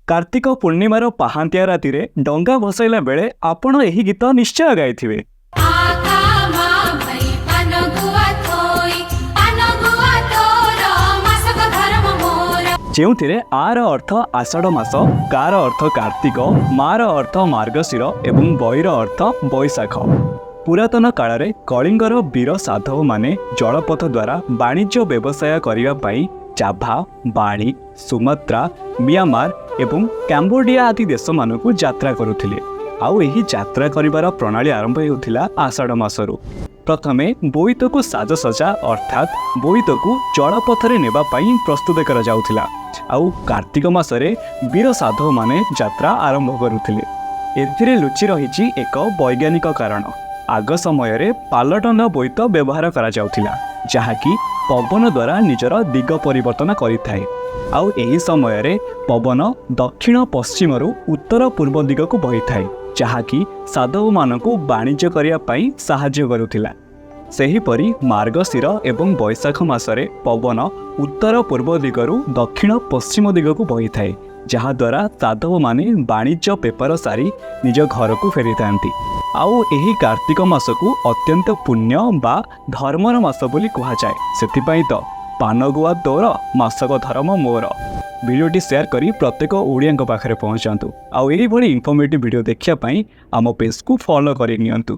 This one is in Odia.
କାର୍ତ୍ତିକ ପୂର୍ଣ୍ଣିମାର ପାହାନ୍ତିଆ ରାତିରେ ଡଙ୍ଗା ଭସାଇଲା ବେଳେ ଆପଣ ଏହି ଗୀତ ନିଶ୍ଚୟ ଗାଇଥିବେ। ଆକା ମା ଭଇ ପାନ ଗୁଆ ଥୋଇ, ପାନ ଗୁଆ ତୋର, ମାସକ ଧର୍ମ ମୋର। ଯେଉଁଥିରେ ଆର ଅର୍ଥ ଆଷାଢ଼ ମାସ, କାର ଅର୍ଥ କାର୍ତ୍ତିକ, ମାର ଅର୍ଥ ମାର୍ଗଶିର ଏବଂ ବୈର ଅର୍ଥ ବୈଶାଖ। ପୁରାତନ କାଳରେ କଳିଙ୍ଗର ବୀର ସାଧବମାନେ ଜଳପଥ ଦ୍ୱାରା ବାଣିଜ୍ୟ ବ୍ୟବସାୟ କରିବା ପାଇଁ ଜାଭା, ବାଳି, ସୁମାତ୍ରା, ମିଆଁମାର ଏବଂ କାମ୍ବୋଡିଆ ଆଦି ଦେଶମାନଙ୍କୁ ଯାତ୍ରା କରୁଥିଲେ। ଆଉ ଏହି ଯାତ୍ରା କରିବାର ପ୍ରଣାଳୀ ଆରମ୍ଭ ହେଉଥିଲା ଆଷାଢ଼ ମାସରୁ। ପ୍ରଥମେ ବୋଇତକୁ ସାଜସଜା, ଅର୍ଥାତ୍ ବୋଇତକୁ ଜଳପଥରେ ନେବା ପାଇଁ ପ୍ରସ୍ତୁତ କରାଯାଉଥିଲା। ଆଉ କାର୍ତ୍ତିକ ମାସରେ ବୀର ସାଧବମାନେ ଯାତ୍ରା ଆରମ୍ଭ କରୁଥିଲେ। ଏଥିରେ ଲୁଚି ରହିଛି ଏକ ବୈଜ୍ଞାନିକ କାରଣ। ଆଗ ସମୟରେ ପାଲଡଙ୍ଗା ବୋଇତ ବ୍ୟବହାର କରାଯାଉଥିଲା, ଯାହାକି ପବନ ଦ୍ୱାରା ନିଜର ଦିଗ ପରିବର୍ତ୍ତନ କରିଥାଏ। ଆଉ ଏହି ସମୟରେ ପବନ ଦକ୍ଷିଣ ପଶ୍ଚିମରୁ ଉତ୍ତର ପୂର୍ବ ଦିଗକୁ ବହିଥାଏ, ଯାହାକି ସାଧବମାନଙ୍କୁ ବାଣିଜ୍ୟ କରିବା ପାଇଁ ସାହାଯ୍ୟ କରୁଥିଲା। ସେହିପରି ମାର୍ଗଶିର ଏବଂ ବୈଶାଖ ମାସରେ ପବନ ଉତ୍ତର ପୂର୍ବ ଦିଗରୁ ଦକ୍ଷିଣ ପଶ୍ଚିମ ଦିଗକୁ ବହିଥାଏ, ଯାହାଦ୍ୱାରା ସାଧବମାନେ ବାଣିଜ୍ୟ ବେପାର ସାରି ନିଜ ଘରକୁ ଫେରିଥାନ୍ତି। ଆଉ ଏହି କାର୍ତ୍ତିକ ମାସକୁ ଅତ୍ୟନ୍ତ ପୁଣ୍ୟ ବା ଧର୍ମର ମାସ ବୋଲି କୁହାଯାଏ। ସେଥିପାଇଁ ତ ପାନଗୁଆ ତୋର, ମାସକ ଧର୍ମ ମୋର। ଭିଡ଼ିଓଟି ସେୟାର କରି ପ୍ରତ୍ୟେକ ଓଡ଼ିଆଙ୍କ ପାଖରେ ପହଞ୍ଚାନ୍ତୁ। ଆଉ ଏଇଭଳି ଇନଫର୍ମେଟିଭ୍ ଭିଡ଼ିଓ ଦେଖିବା ପାଇଁ ଆମ ପେଜ୍କୁ ଫଲୋ କରି ନିଅନ୍ତୁ।